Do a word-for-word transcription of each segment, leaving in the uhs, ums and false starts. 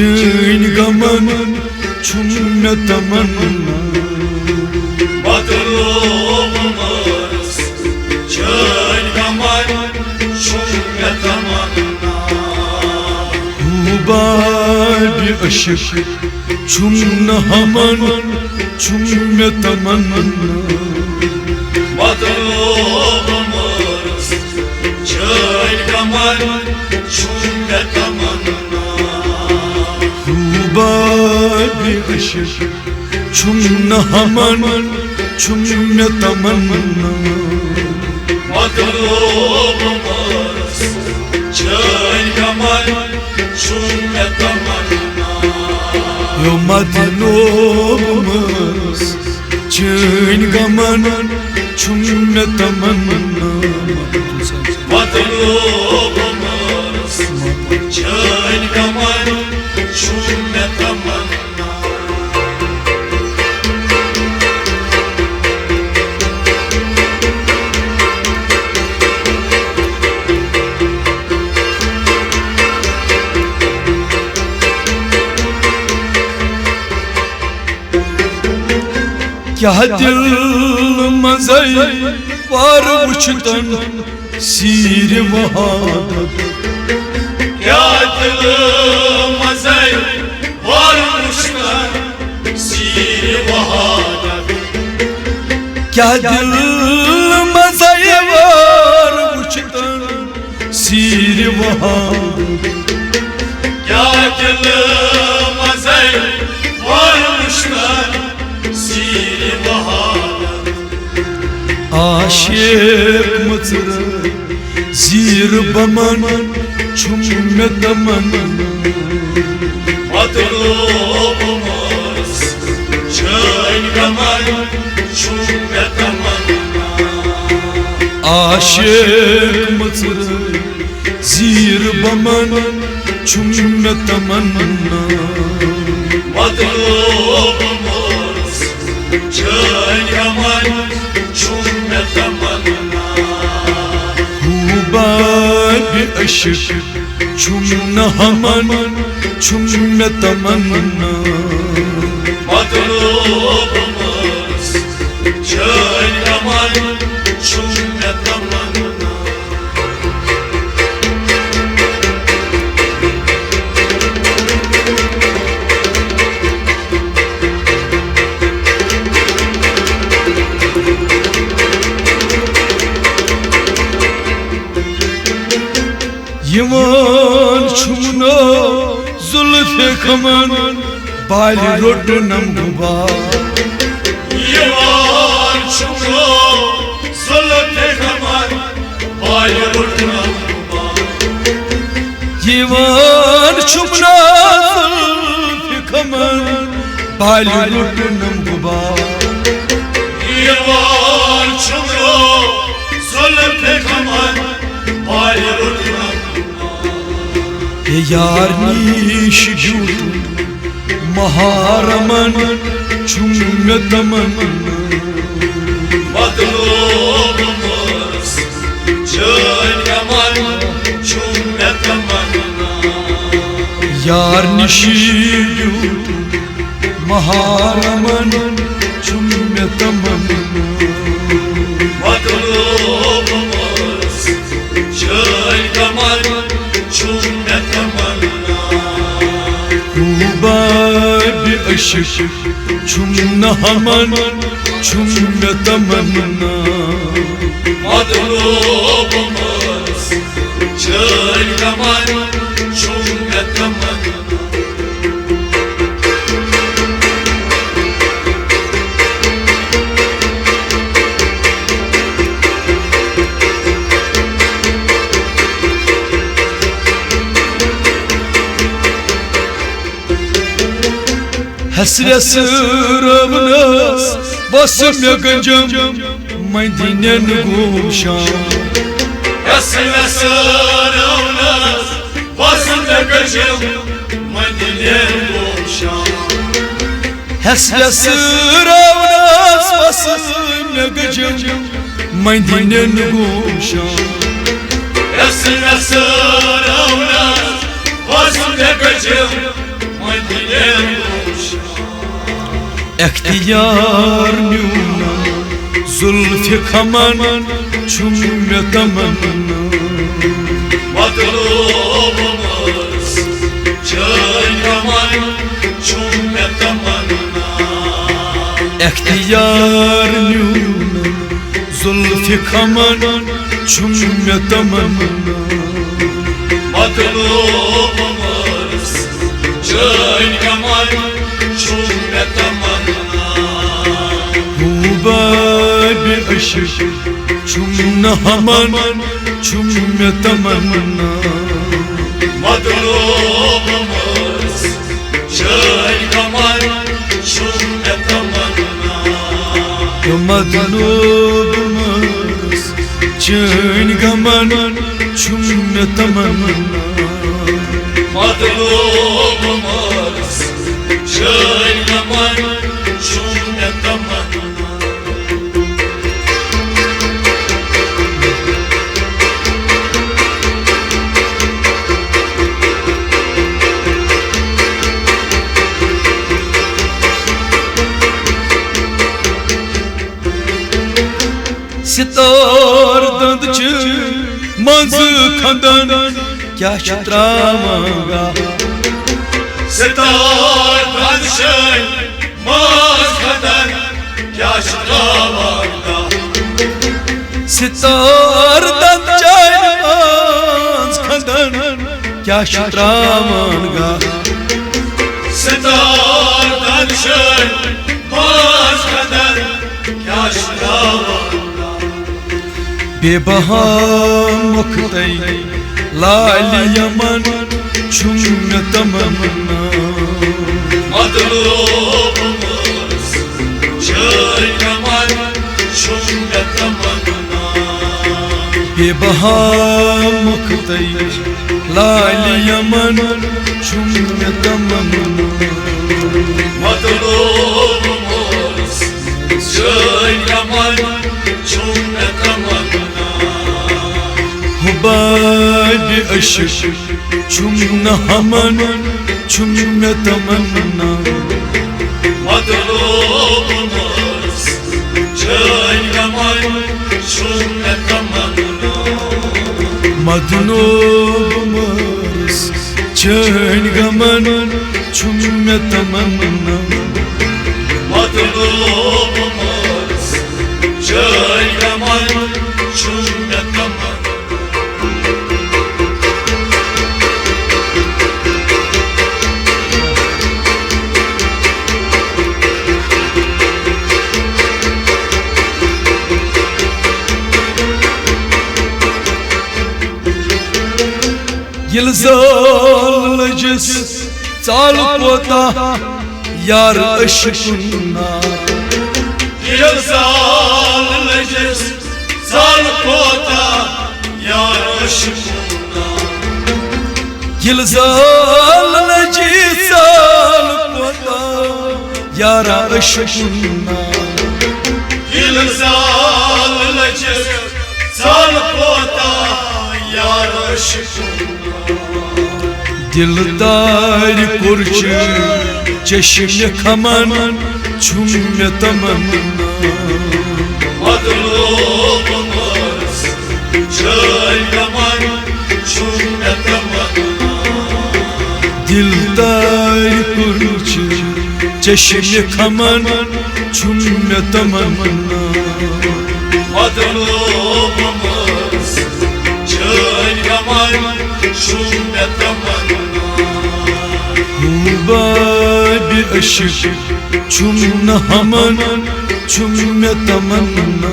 چٲنۍ غمن چھُم مےٚ تمنا۔ مطلوب مٲرٕس، چٲنۍ غمن چھُم مےٚ تمنا۔ خوٗبابہِ عشق چھُم نہٕ ہمن، چھُم مےٚ تمنا۔ مطلوب مٲرٕس، چٲنۍ غمن چھُم مےٚ تمنا۔ خوٗبابہِ عشق چھُم نہٕ ہمن، چھُم مےٚ تمنا۔ مطلوب مٲرٕس، چٲنۍ غمن چھُم مےٚ تمنا۔ یو مطلوب مٲرٕس، چٲنۍ غمن چھُم مےٚ تمنا۔ مطلوب مٲرٕس، چٲنۍ غمن چھُم مےٚ تمنا۔ کیٛاہ دِل منٛزَے وار وُچھتن سیٖرِ وحادت۔ کیٛاہ دِل منٛزَے وار وُچھتن سیٖرِ وحادت۔ کیٛاہ دِل منٛزَے وار وُچھتن سیٖرِ وحادت۔ کیٛاہ دِل منٛزَے وار وُچھتن سیٖرِ وحادت۔ عاشق مٔژرٲے زیٖر بمن چھُم مےٚ تمنا۔ مطلوب مٲرٕس، چٲنۍ غمن چھُم مےٚ تمنا۔ عاشق مٔژرٲے زیٖر بمن چھُم مےٚ تمنا۔ مطلوب مٲرٕس، چٲنۍ غمن چھُم مےٚ تمنا۔ خوٗبابہِ عشق چھُم نہٕ ہمن، چھُم مےٚ تمنا۔ مطلوب مٲرٕس، چٲنۍ غمن چھُم مےٚ تمنا۔ یِوان چھُم نہٕ زُلفِ کمن بالہِ روٚٹنم غبار۔ یِوان چھُم نہٕ زُلفِ کمن بالہِ روٚٹنم غبار۔ یِوان چھُم نہٕ زُلفِ کمن بالہِ روٚٹنم غبار۔ یِوان چھُم نہٕ زُلفِ کمن بالہِ روٚٹنم غبار۔ ہے یار نِش بیوٗٹھ محرمن چھُم مےٚ تمنا۔ مطلوب مٲرٕس، چٲنۍ غمن چھُم مےٚ تمنا۔ یار نِش بیوٗٹھ محرمن چھُم مےٚ تمنا۔ مطلوب مٲرٕس، چٲنۍ غمن چھُم مےٚ تمنا۔ خوٗبابہِ عشق چھُم نہٕ ہمن، چھُم مےٚ تمنا۔ مطلوب مٲرٕس، چٲنۍ غمن چھُم مےٚ تمنا۔ ہٮ۪س وٮ۪س رٲونس بس مےٚ گنجم مدینن گوشان۔ ہٮ۪س وٮ۪س رٲونس بس مےٚ گنجم مدینن گوشان۔ ہٮ۪س وٮ۪س رٲونس بس مےٚ گنجم مدینن گوشان۔ ہٮ۪س وٮ۪س رٲونس بس مےٚ گنجم اختیار نیونم زلفِ کمن، چھُم مےٚ تمنا۔ مطلوب مٲرِس چٲنۍ کمن، چھُم مےٚ تمنا۔ اختیار نیونم زلفِ کمن، چھُم مےٚ تمنا۔ مطلوب مٲرِس چٲنۍ کمن، چھُم مےٚ تمنا۔ حبابِ عشق چھُم نہٕ ہمن، چھُم مےٚ تمنا۔ مطلوب مٲرِس چٲنۍ کمن، چھُم مےٚ تمنا۔ تہٕ مطلوب مٲرِس چٲنۍ غمن، چھُم مےٚ تمنا۔ مطلوب مٲرِس چٲنۍ غمن، چھُم مےٚ تمنا۔ ستار دند چھ منز کھندن، کیا چھ تراوان گاہ؟ ستار دند چھ منز کھندن، کیا چھ تراوان گاہ؟ ستار دند چھ منز کھندن، کیا چھ تراوان گاہ؟ ستار دند چھ منز کھندن، کیا چھ تراوان گاہ؟ بے بہا مۄختَے لالہِ یمن، چھُم مےٚ تمنا۔ مطلوب مٲرِس چٲنۍ کمن، چھُم مےٚ تمنا۔ بے بہا مۄختَے لالہِ یمن، چھُم مےٚ تمنا۔ مطلوب مٲرِس چٲنۍ کمن، چھُم مےٚ تمنا۔ حبابِ عشق چھُم نہٕ ہمن، چھُم مےٚ تمنا۔ مطلوب مٲرِس چٲنۍ کمن، چھُم مےٚ تمنا۔ مطلوب مٲرِس چٲنۍ غمن، چھُم مےٚ تمنا۔ مطلوب مٲرِس چٲنۍ غمن، چھُم مےٚ تمنا۔ ییٚلہِ زال لٔجِس ژالہٕ کوتاہ یار عشقُن نار۔ ییٚلہِ زال لٔجِس ژالہٕ کوتاہ یار عشقُن نار۔ ییٚلہِ زال لٔجِس ژالہٕ کوتاہ یار عشقُن نار۔ ییٚلہِ زال لٔجِس ژالہٕ کوتاہ یار عشقُن نار۔ دِلدارِ کوٚر چھُ چشمِ کمن، چھُم مےٚ تمنا۔ مطلوب مٲرِس چٲنۍ کمن، چھُم مےٚ تمنا۔ دِلدارِ کوٚر چھُ چشمِ کمن، چھُم مےٚ تمنا۔ مطلوب مٲرِس چٲنۍ کمن، چھُم مےٚ تمنا۔ حبابِ عشق چھُم نہٕ ہمن، چھُم مےٚ تمنا۔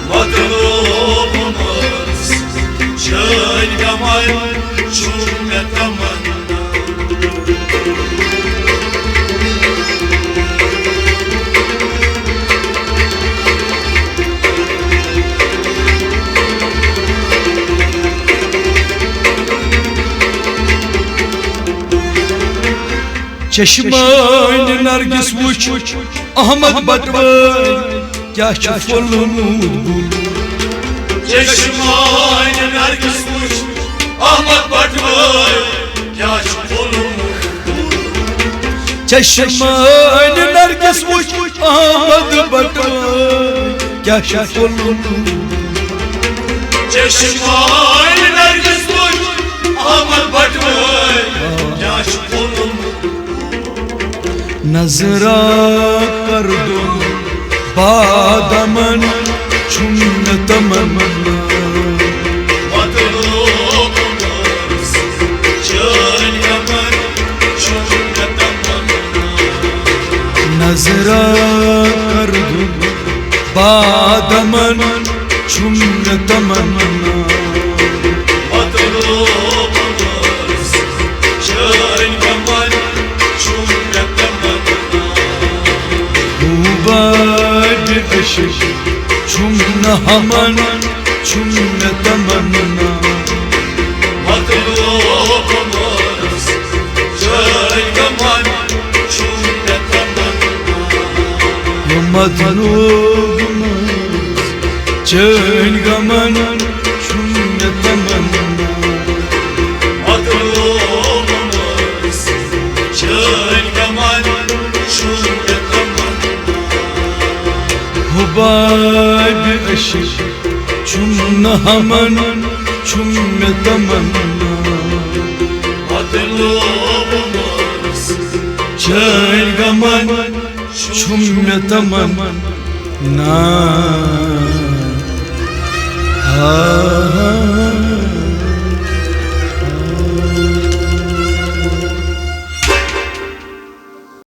مطلوب مٲرِس چٲنۍ کمن، چھُم مےٚ تمنا۔ چشمانِ نرگس وُچھ احمد بٹوٲرۍ، کیٛاہ چھُ پھوٚلمُت بُل۔ چشمانِ نرگس وُچھ احمد بٹوٲرۍ، کیٛاہ چھُ پھوٚلمُت بُل۔ چشمانِ نرگس وُچھ احمد بٹوٲرۍ کیٛاہ چھُ پھوٚلمُت۔ چشمانِ نرگس وُچھ احمد بٹوٲرۍ کیٛاہ چھُ پھوٚلمُت۔ نظرا کر دُن بادمن چھُم نہٕ تمنا۔ مطلوب اوس چٲنۍ غمن چھُم نہٕ تمنا۔ نظرا کر دُن بادمن چھُم نہٕ تمنا۔ مطلوب اوس چٲنۍ غمن چھُم نہٕ تمنا۔ ہو بابِ عشق چھُم نہٕ ہمن چھُم نہٕ تمنا۔ مطلوب اوس چٲنۍ غمن چھُم نہٕ تمنا۔ ہو مطلوب اوس چٲنۍ غمن چھُم نہٕ تمنا۔ مطلوب اوس چٲنۍ غمن چھُم نہٕ تمنا۔ ہو بابِ عشق چھُم نہٕ ہمن چھُم نہٕ تمنا۔ مطلوب اوس چٲنۍ غمن چھُم نہٕ تمنا۔ ہا۔